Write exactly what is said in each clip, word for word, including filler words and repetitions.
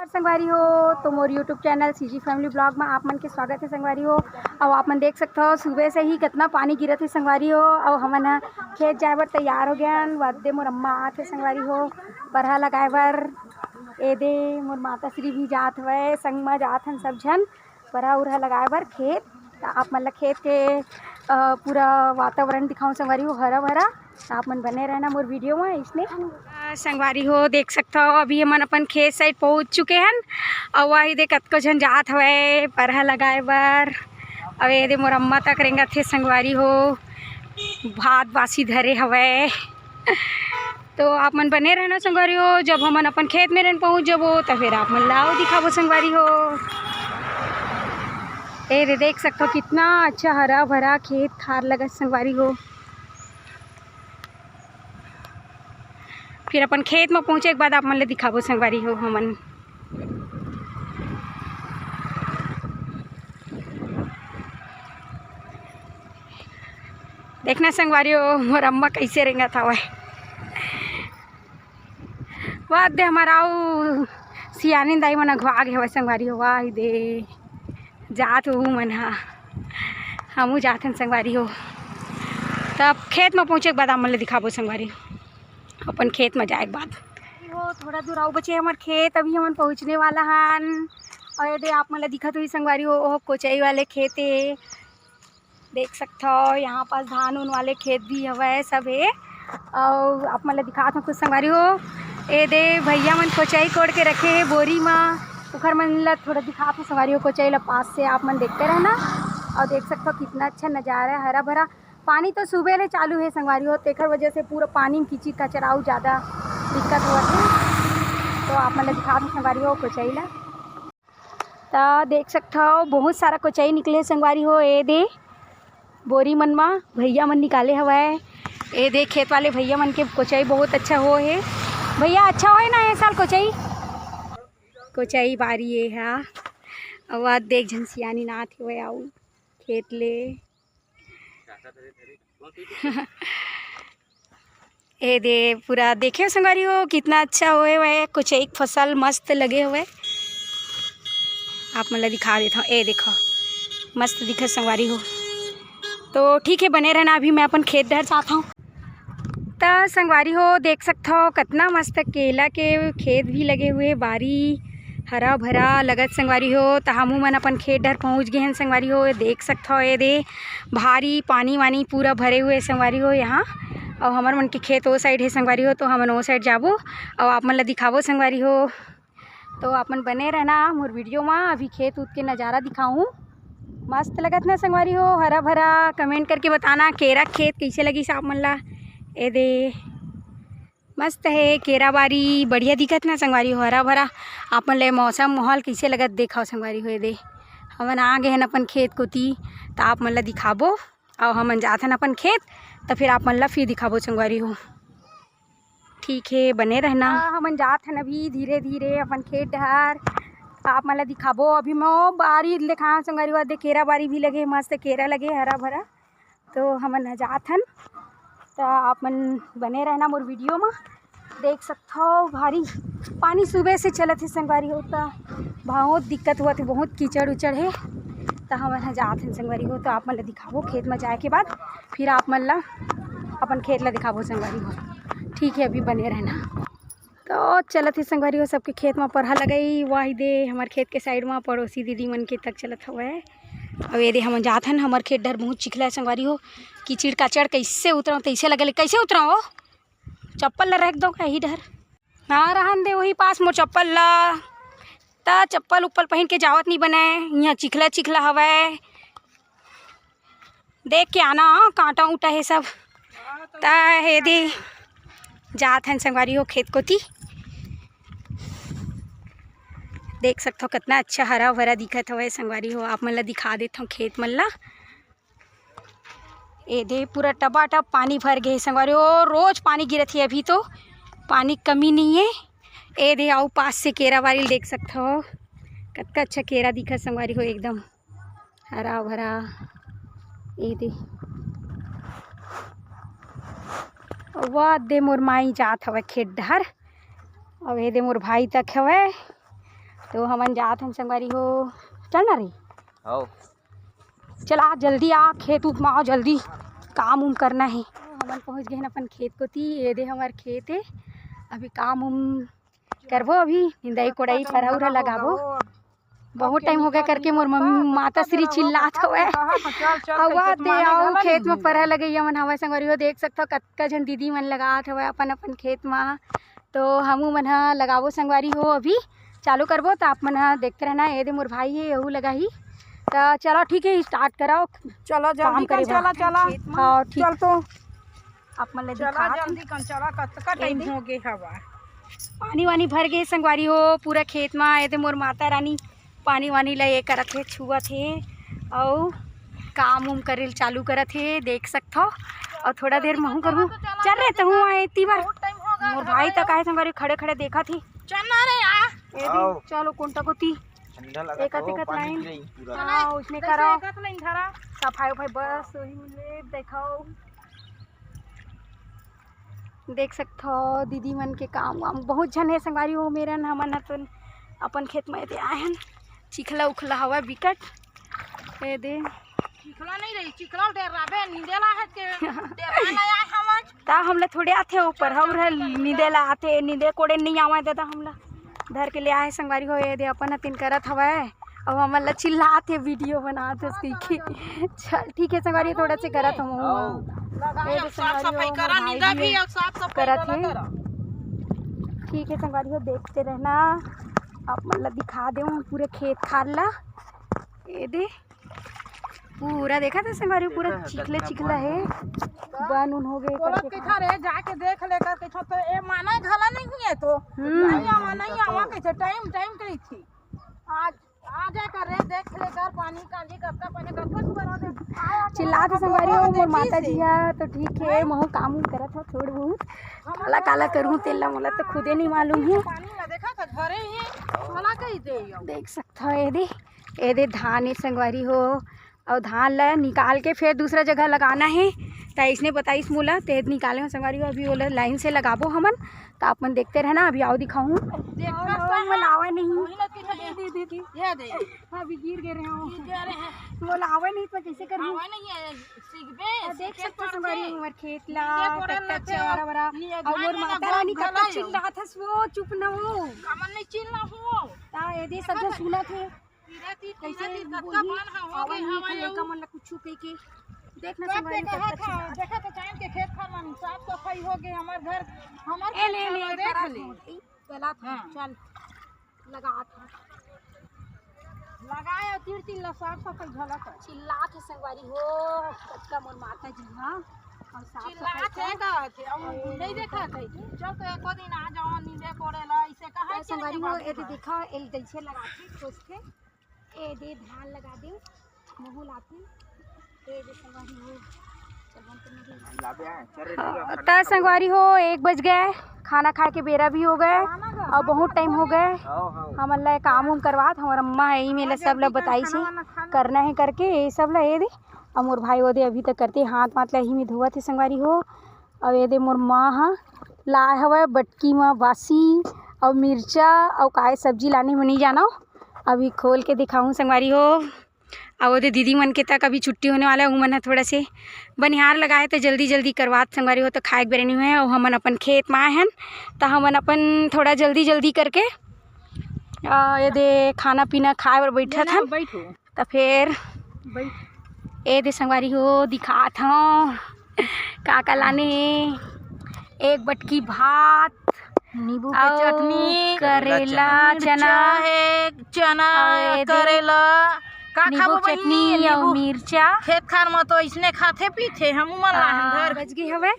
संगवारी हो, तो मोर YouTube channel CG Family Vlog में आप मन के स्वागत है संगवारी हो। अउ आप मन देख सकत हो, सुबह से ही कितना पानी गिरत है संगवारी हो। अउ हमन ह खेत जाए बर तैयार हो गए हन। वादे मोर अम्मा आत है संगवारी हो, परहा लगाए बर। ए दे मोर माता श्री भी जात हवय, संग म जात हन सब झन परहा उरहा लगाए बर खेत। त आप मन ल खेत के, अ, पूरा वातावरण दिखाऊं संगवारी हो, हरा भरा। त आप मन बने रहना मोर वीडियो में इसने। अ, संगवारी हो, देख सकत हो, अभी हमन अपन खेत साइड पहुंच चुके हन। अउ वही दे कतको झन जात हवय परहा लगाए बर। अउ ये दे मोर अम्मा तक रेंगत हे संगवारी हो, भात बासी धरे हवय। तो आप मन बने रहना संगवारी हो, जब हमन अपन खेत में रहन पहुंच जबो त फिर आप मन ला अउ दिखाबो संगवारी हो। ए दे देख सकत हो कितना अच्छा हरा भरा खेत खार लगत संगवारी हो। फिर अपन खेत में पहुंचे के बाद आप मन ले दिखाबो संगवारी हो हमन। देखना संगवारी हो मोर अम्मा कैसे रेंगत हवय। वाह दे हमारा अउ सियानी दाई मन अघवा गे हवय संगवारी हो। वाह दे जात हो मन हा, हमू जात हन संगवारी हो। तब खेत में पहुँचे के बाद आप मन ले दिखाबो संगवारी हो, अपन खेत में जाए के बाद। हो थोड़ा दूर अउ बचे हमर खेत, अभी हमन पहुँचने वाला हन। अउ ये दे आप मन ला दिखत होही संगवारी हो, ओह कोचई वाले खेत हे। देख सकत हो यहाँ पास धान उन वाले खेत भी हवय, सब हे। अउ आप मन ला दिखात हूँ कुछ संगवारी हो, ए दे भैया मन कोचई कोड़ के रखे हे बोरी म, उखर मन ला थोड़ा दिखात हूँ संगवारी हो। कोचई ला पास से आप मन देखते रहना। अउ देख सकत हो कितना अच्छा नजारा है, हरा भरा। पानी तो सुबह ले चालू है संगवारी हो, तेखर वजह से पूरा पानी में कीचड़ कचरा अउ ज्यादा दिक्कत होवत है। तो आप मन ला दिखात हूँ संगवारी हो कोचई ला। त देख सकत हो बहुत सारा कोचई निकले हे संगवारी हो। ए दे बोरी मन मा भैया मन निकाले हवय। ए दे खेत वाले भैया मन के कोचई बहुत अच्छा हो हे। भैया अच्छा होय ना ए साल कोचई? कोचई बारी ए हा। अउ आ देख झन सियानी नाथ हवय अउ खेत ले। ए दे पूरा देखे संगवारी हो कितना अच्छा होए हुए, कुछ एक फसल मस्त लगे हुए। आप मन ला दिखा देता हूँ, ए देखो मस्त दिखे संगवारी हो। तो ठीक है, बने रहना, अभी मैं अपन खेत डहर जात हूँ। त संगवारी हो देख सकत हो कितना मस्त केला के खेत भी लगे हुए, बारी हरा भरा लगत संगवारी हो। त हमू मन अपन खेत डहर पहुँच गए हैं संगवारी हो। देख सकत हो ए दे भारी पानी वानी पूरा भरे हुए संगवारी हो यहाँ। अउ हमर मन के खेत ओ साइड हे संगवारी हो, तो हमन ओ साइड जाबो अउ आप मन ला दिखाबो संगवारी हो। तो आप मन बने रहना मोर वीडियो मा, अभी खेत उत के नज़ारा दिखाऊँ। मस्त लगत ना संगवारी हो, हरा भरा। कमेंट करके बताना केरा खेत कैसे लगिस आप मन ला। ए दे मस्त हे केरा बारी, बढ़िया दिखत ना संगवारी हो, हरा भरा। आप मन ले मौसम माहौल कैसे लगत देखाओ संगवारी हो। ए दे हमन आ गए हन अपन खेत कोती, त आप मन ला दिखाबो। अउ हमन जात हन अपन खेत, त फिर आप मन ला फिर दिखाबो संगवारी हो। ठीक है, बने रहना। हाँ, हमन जात हन अभी धीरे धीरे अपन खेत डहर, त आप मन ला दिखाबो। अभी मैं बारी दिखाओ संगवारी हो, दे केरा बारी भी लगे, मस्त केरा लगे हरा भरा। तो हमन ह जात हन, त आप मन बने रहना मोर वीडियो मा। देख सकथव भारी पानी सुबह से चलत हे संगवारी हो, त बहुत दिक्कत होवत हे, बहुत कीचड़ उचड़ हे। त हमन ह जात हन संगवारी हो, त आप मन ल दिखाबो खेत म जाए के बाद, फिर आप मन ल अपन खेत ल दिखाबो संगवारी हो। ठीक है, अभी बने रहना। तो चलत हे संगवारी हो, सबके खेत म परहा लगई। वाही दे हमर खेत के साइड म पड़ोसी दीदी मन के तक चलत हवय। अउ ये दे हमन जात हन, हमर खेत डर बहुत चिखला है संगवारी हो। कीचड़ काचड़ कैसे उतरव, तैसे लगल, कैसे उतरव हो? चप्पल ला रख दो कहीं डर। ना रहन दे वही पास मोर चप्पल ला। त चप्पल उप्पल पहिन के जावत नहीं बने, यहाँ चिखला चिखला हवय। देख के आना, हाँ, कांटा उटा हे सब। त हे दे जात हन संगवारी हो खेत कोती। देख सकथव कितना अच्छा हरा भरा दिखत हवय संगवारी हो। आप मन ला दिखा देथव खेत मन ला। ए दे पूरा टबाटब पानी भर गे हे संगवारी हो। रोज पानी गिरत हे, अभी तो पानी कमी नहीं है। ए दे अउ पास से केरा बारी ल देख सकथव, कतका अच्छा केरा दिखत संगवारी हो, एकदम हरा भरा। ए दे, वाह दे मोर माई जात हवय खेत डहर। अउ ए दे मोर भाई तक हवय। तो हमन जात हन संगवारी हो, चल ना रे। आओ। चल आ, जल्दी आ, खेत उत में आओ जल्दी, काम उम करना हे। हमन पहुँच गए हन अपन खेत कोती। ये दे हमर खेत हे, अभी काम उम करबो, अभी निंदाई कोड़ाई परहा उरहा लगाबो। बहुत टाइम हो गया करके मोर मम्मी माता श्री चिल्लात हवय। अवा ते आओ, खेत में परहा लगइया मन हवय संगवारी हो, देख सकथव कतका झन दीदी मन लगात हवय अपन अपन खेत में। तो हमू मन ह लगाबो संगवारी हो, अभी चालू करबो त आप मन ह देखते रहना। ये दे मोर भाई हे, यहू लगाही। त चलो ठीक है, स्टार्ट कराओ। चलो जल्दी काम करे कर, चला, बर। चला। खेत में। हाँ, ठीक। चल तो। आप मन ले चला दिखात हन। जल्दी कर, चला, कतका ए टाइम दे। हो गे हवा। पानी वानी भर गे संगवारी हो पूरा खेत में। ये दे मोर माता रानी पानी वानी ला ये करत हे, छुअत हे, अउ काम उम करे ल चालू करत हे, देख सकथव। अउ थोड़ा देर महू करहूँ। चल रे, तहूँ आए इतनी बार। बहुत टाइम हो गया मोर भाई तक आए संगवारी, खड़े खड़े देखत हे। चल ना रे, आ। ये दे, आओ। चलो कोंटा कोती। ठंडा लगत एक हो, अतिकत पानी लाइन। गिरई पूरा। हाँ, उसने देखो, करो। एक अतिकत लाइन धरा। सफाई उफाई बस वही मिले, देखो। देख सकथव दीदी मन के काम वाम बहुत झन हे संगवारी हो। मेरन हमन ह तो अपन खेत में एदे आए हन, चिखला उखला हवय बिकट। ए दे। चिखला नहीं रही, चिखला डेर राबे, निंदे ला है के, डेर ला आए हमन। ता हमला थोड़े आथे ऊपर, हम रह निंदे ला आथे, निंदे कोड़े नहीं आवे दादा हमला। धर के ले आए संगवारी हो, ये दे अपन हतिन करत हवय। अब हमन ला चिल्लात हे, वीडियो बनात हे, सीखी। चल ठीक है संगवारी, थोड़ा से करत हूँ। लगाए, ये दे अब साफ संगवारी हो, सफाई हमर करा, भाई निंदा भी भी है, अब साफ सफाई करत वाला हे। करा। ठीक है संगवारी हो, देखते रहना, आप मन ला दिखा दे पूरे खेत खार ला। ये दे पूरा देखा था संगवारी, पूरा देखा है, चिखले कितना चिखला बन है, है। बन उन हो गए बोलत करके कइथा रे, जाके देख ले कर कइथा तो ए माना घला नहीं हुए तो। हम्म। नहीं आवा, नहीं आवा कइथे, टाइम, टाइम कइथे। आज, आ जा कर रे, देख ले कर पानी कांजी कतका पानी कतका सुबह हो दे। चिल्लात हे संगवारी हो, मोर माता जी हा, तो ठीक है, महू काम उम करत हो थोड़ बहुत। काला काला करूँ तेला मोला तो खुदे नहीं मालूम है। पानी ला देखा था घरे ही, सोना कही दे यो। देख सकत हो, ये दे, ये दे धान हे संगवारी हो। अउ धान ला निकाल के फेर दूसरा जगह लगाना हे, त अइसने बताइस मोला, ते निकाले हो संगवारी हो। अभी ओला लाइन से लगाबो हमन, त आप मन देखते रहना। अभी आओ दिखाहूँ। देखत अउ, अउ, मन आवा नहीं। वही ना कि दे, दे, दे, दे। ये दे। हाँ, अभी गिर गए रहे हो। गिर गए रहे हैं। मोला आवा नहीं, त कइसे करहूँ? आवा नहीं है, सीखबे, आ, देख सीखे सकते हो पर संगवारी, से। हमर खेत ला, निंदे कोड़े कच्चा ला चेहरा बरा। निंदे अउ मोर धान माता रानी कब कतका घलायो? चिल्लात हस वो, चुप न हो। हमन नहीं चिल्ला हो। ता ये दे सब झन सुनत हे। तीरा तीर, कइसे तीरा तीर, कतका बोलही? बन हवा आवा गे नहीं हवा थे, यू। लइका मन ला कुछु कहि के। देख ना कब संगवारी देखा कतका था, चिल्लात। देखा था चांद के खेत खार मन साफ सफाई हो गे, हमर घर, हमर ए, खेत ले, खार ले, ला देख करा ले। छोड़, ए, गलत है, हाँ। चल, लगात है। लगाए अउ तीर तीर ला साफ सफाई घला कर। चिल्लात हे संगवारी हो, कतका मोर माता जी, हाँ, अउ साफ सफाई चिल्लात हे कर। का थे, अउ अउ नहीं देखा थे। चल तो एको दिन आ जाओ, नींदे कोड़े ला, इसे कहा ए, संगवारी हो, ए दे देखा, ए जइसे लगाथे, खोजथे। ए दे धान लगा दे, महू लाथे। ए दे संगवारी हो, चल बंद करने दे। लाबे आए, चल रे, हाँ, पूरा त संगवारी हो, एक बज गए, खाना खाए के बेरा भी हो गए, अउ बहुत टाइम हो गए। हाँ, हाँ। हमन ला काम उम करवात, हमर अम्मा है, ई मेला सब ला बताइस हे, करना है करके, ये सब ला ये दे। अउ मोर भाई वो दे अभी तक करते, हाथ वाथ ला ही में धोवत हे संगवारी हो। अउ ये दे मोर माँ हा लाए हवय बटकी म बासी अउ मिर्चा अउ काय सब्जी लाने हो नहीं जानो, अभी खोल के दिखाऊँ संगवारी हो। अउ ओदे दीदी मन के तक अभी छुट्टी होने वाला है, उमन ह थोड़ा से बनिहार लगाए त जल्दी जल्दी करवात संगवारी हो, त खाए के बेरा नइ होए। अउ हमन अपन खेत म आए हन, त हमन अपन थोड़ा जल्दी जल्दी करके, अ, ये दे खाना पीना खाए बर बैठत हन। बैठो। त फेर बैठ। ए दे संगवारी हो, दिखात हव का का लाने हे। एक बटकी भात, नींबू के अउ चटनी, करेला, मिर्चा चना। हे, चना, अउ ए दे करेला। का नींबू खाबो चटनी बहिनी? अउ नींबू। मिर्चा। खेत खार म तो अइसने खाथे पीथे, हमू मन ला हाँ, घर। बज गे हवय।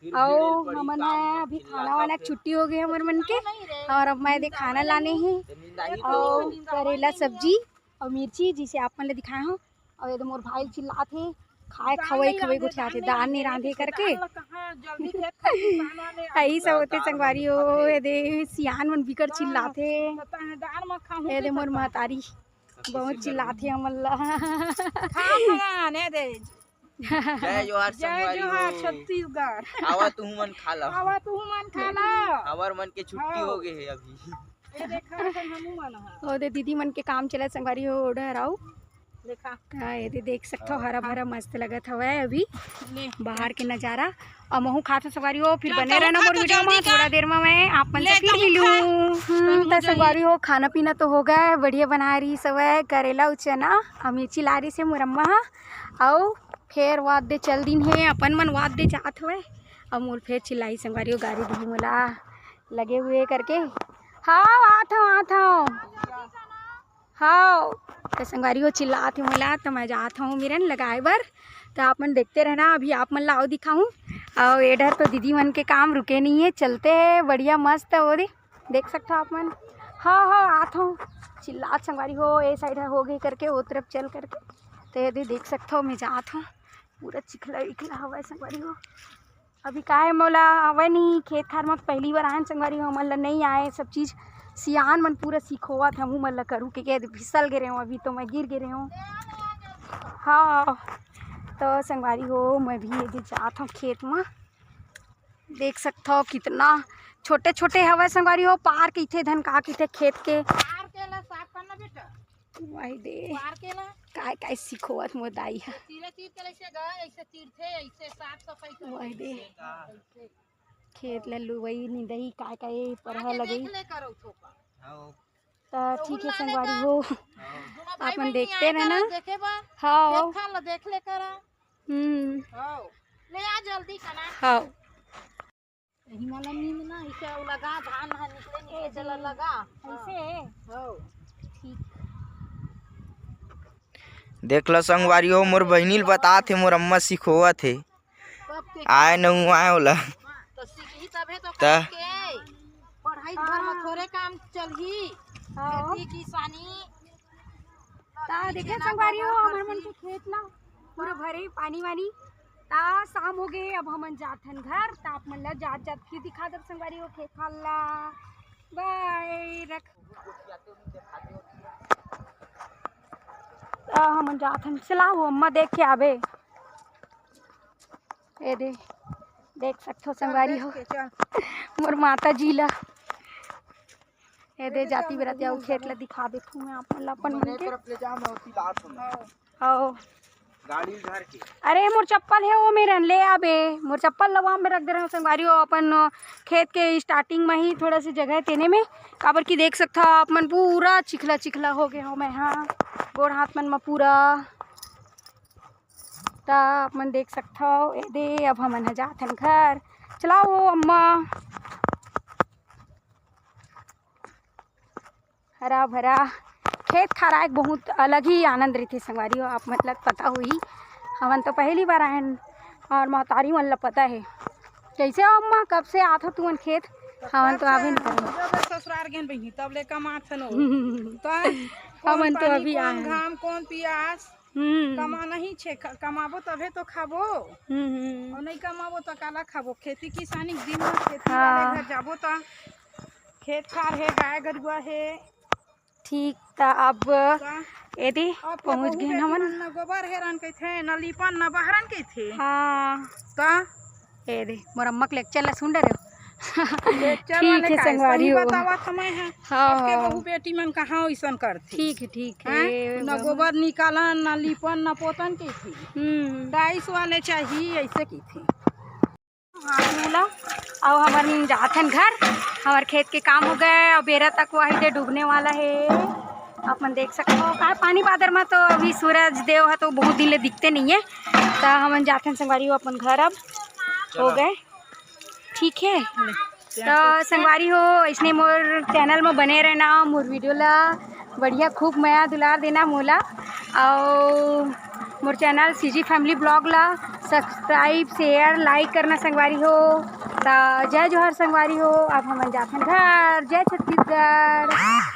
अउ हमन ह अभी खाना वाना छुट्टी हो गे हमर मन के, अउ अब मैं दे खाना लाने हे अउ करेला सब्जी अउ मिर्ची, जिसे आप मन ल दिखाए हव। अउ ये दे मोर भाई चिल्लात हे, खाए खवई खवई गोठियात हे, दाल नइ रांधे करके। यही सब होथे संगवारी हो। ये दे सियान मन बिकट चिल्लात हे। ये दे मोर महतारी बहुत चिल्लात हे हमन ला। जय जोहार जय संगवारी जोहार हो। छत्तीसगढ़। आवा तुहू मन खा ला। आवा तुहू मन खा ला। हमर मन के छुट्टी हाँ। हो गे हे अभी। ओदे दीदी मन के काम चलत संगवारी हो, ओडहर आऊ। देखा। त एदे देख सकथव, हरा भरा मस्त लगत हवय अभी बाहर के नजारा। अउ महू खात हव संगवारी हो, फिर बने रहना मोर वीडियो में। थोड़ा देर में मैं आप मन से फिर मिलूँ। हम्म, त संगवारी हो, खाना पीना तो हो गया है, बढ़िया बनाए रहिस हवय करेला अउ चना, अउ मिर्ची ला रहिस हे मोर अम्मा ह, अउ फेर वाद दे चल दिन हे, अपन मन वाद दे जात हवय, अउ मोर फेर चिल्लाई संगवारी हो, गारी दिही मोला लगे हुए करके। हाँ, आत हव, आत हव। हाँ, त संगवारी हो चिल्लात हे मोला, त मैं जात हूँ मिरन लगाए बर। त आप मन देखते रहना, अभी आप मन ला अउ दिखाहूँ। अउ एडर तो दीदी मन के काम रुके नहीं है, चलते हैं बढ़िया मस्त। वो दे, देख सकते हो आप मन। हाँ, हाँ, आत हूँ। चिल्लात संगवारी हो, ए साइड है हो गई करके, वो तरफ चल करके। तो ये दे, देख सकते हो, मैं जात हूँ। पूरा चिखला इखला हवा है संगवारी हो। अभी काय मोला आवय नहीं, खेत खार म पहली बार आयन संगवारी हो, हमन ल नहीं आए सब चीज। सियान मन पूरा सिखोवत हे, हमू मन ल करू के, के फिसल गे रेहूँ, अभी तो मैं गिर गे रेहूँ। हाँ, तो संगवारी हो, मैं भी एदे जात हूँ खेत म। देख सकथव कितना छोटे छोटे हवय संगवारी हो, पार कहिथे धन का कहिथे खेत के। पार के ला साफ करना बेटा। Why they. पार के ना। काय काय सिखोवत मोर दाई ह। तीरे तीर के ऐसे गा, ऐसे तीरथे, ऐसे साफ सफाई करथे, वाई दे। ऐसे। खेत ल लुवई निंदई काय काय परहा लगई। देख ले करो थोका। त ठीक है संगवारी हो, आप मन देखते रहना। देखे बा। हाँ। खेत खार ल देख ले करा। हम्म। हाँ। ले आ जल्दी कना। हाँ। हिमालय नींद ना, इसे लगा, धान ह निकले, निकले, चला लगा। ऐसे? हाँ। ठीक। देख लो संगवारी हो, मोर बहिनी ल बतात हे, मोर अम्मा सिखोवत हे। आए नहूँ आए ओला। तो सीखही तभे तो त करके। पढ़ाई भर में थोड़े काम चलही। हाँ। खेती किसानी। ता देखे संगवारी हो, हमर मन के खेत ला पूरा भरे पानी वानी। ता शाम हो गए, अब हमन जाथन घर। ता आप मन ला जात जात फिर दिखा देब संगवारी हो खेत खार ला। बाय, रख। ता हमन जाथन, चला वो अम्मा देख के आबे। ए दे, देख सकथो संगवारी हो, मोर माता जी ला। ए दे, जाती बेरा ते अउ खेत ला दिखा देथू मैं आप मन ला अपन मन के। आओ। गाड़ी धर के। अरे मोर चप्पल हे, वो मेरन ले आबे, मोर चप्पल लवा में रख दे रहे संगवारी हो, अपन खेत के starting में ही थोड़ा सी जगह हे तेने में, काबर की देख सकथो आप मन पूरा चिखला चिखला हो गए हो मैं, हाँ, गोड़ हाथ मन में पूरा। त आप मन देख सकथव, ए दे, अब हमन ह जाथन घर। चलाओ अम्मा। हरा भरा खेत खार आए के बहुत अलग ही आनंद रहिथे संगवारी हो, आप मन ल पता होही। हमन तो पहली बार आयन अउ महतारी मन ल पता हे। कैसे हो अम्मा, कब से आत हो तुमन खेत? हमन तो आबे नहीं करन। जब ससुरार गेन बहिनी, तब ले कमात हन। त हमन तो अभी आए हन। घाम कौन पियास? हम्म। कमाना ही छे, क-, कमाबो तभे तो खाबो। हम्म, हम्म। अउ नहीं कमाबो तो काला खाबो? खेती किसानी के दिन में खेती हाँ। वाले घर जाबो तो खेत खार हे, गाय गरुआ हे। ठीक, त अब का? एदे अब के पहुँच बहू गए बेटी हमन। मन न गोबर हेरन कहिथे, न लीपन, न बहरन कहिथे। हाँ। त ए दे, मोर अम्मा के lecture ला सुन डरे हो। Lecture ठीक वाले हे, का संगवारी सही हो। बतावत हमें है। हाँ, अब के हाँ। बहू बेटी मन कहाँ ओइसन करथे? ठीक है, ठीक है, हैं? न बहू। गोबर निकालन, न लीपन, न पोतन कहिथे। हम्म। Tiles वाले चाहिए, ऐसे कहिथे। हाँ, बोला। अब हमन जाथन घर, हमर खेत के काम हो गए, अब बेरा तक वही दे डूबने वाला है। आप मन देख सकते हो, का पानी बादर में तो अभी सूरज देव है तो बहुत दिन ले दिखते नहीं है। तो हमन जाथन संगवारी हो अपन घर अब। हो गए। ठीक है, तो संगवारी हो, इसने मोर channel में बने रहना, मोर video ला बढ़िया खूब मया दुलार देना मोला, और मोर channel CG Family Vlog ला subscribe, share, like करना संगवारी हो। तो जय जोहार संगवारी हो, अब हमन जाथन घर। जय छत्तीसगढ़।